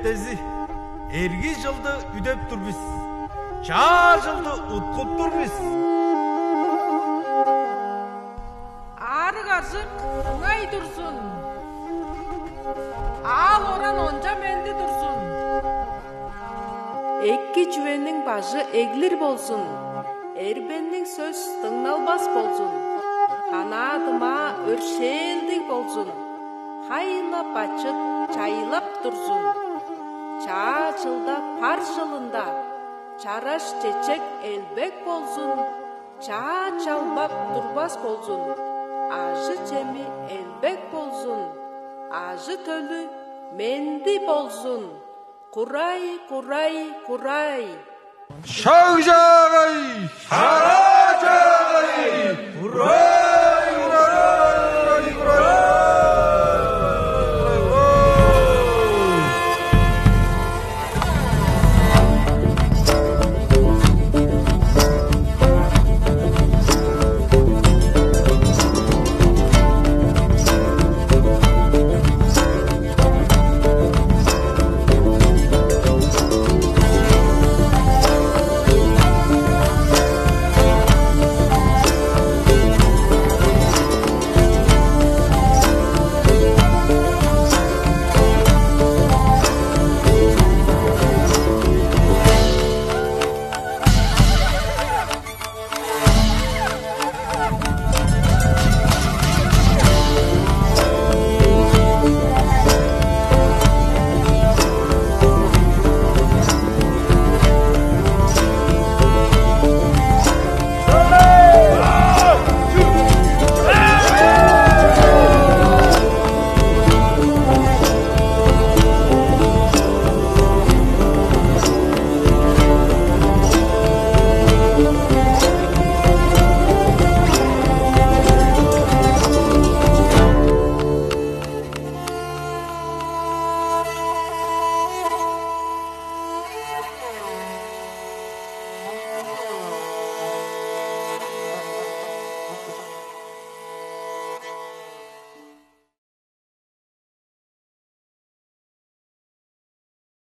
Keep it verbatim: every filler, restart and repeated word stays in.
Дези, эрги чылды үдеп тур бис, чаа чылды уткуп тур бис. Аарыг-аржык ыңай турзун, аал-оран онча-менди турзун. Эки чүвениң бажы эглир болзун, эрбенниг сөс дыңналбас болзун, ханаа-дымаа өршээлдиг болзун, хай-ла бачыт чайлап турзун. Чаа чылда, пар чылында чараш-чечек элбек болзун, чаа чалбак турбас болзун, ажы-чеми элбек болзун, ажы-төлү менди болзун. Курай, курай, курай! Шаг чаагай! Шараа чаагай! Курай!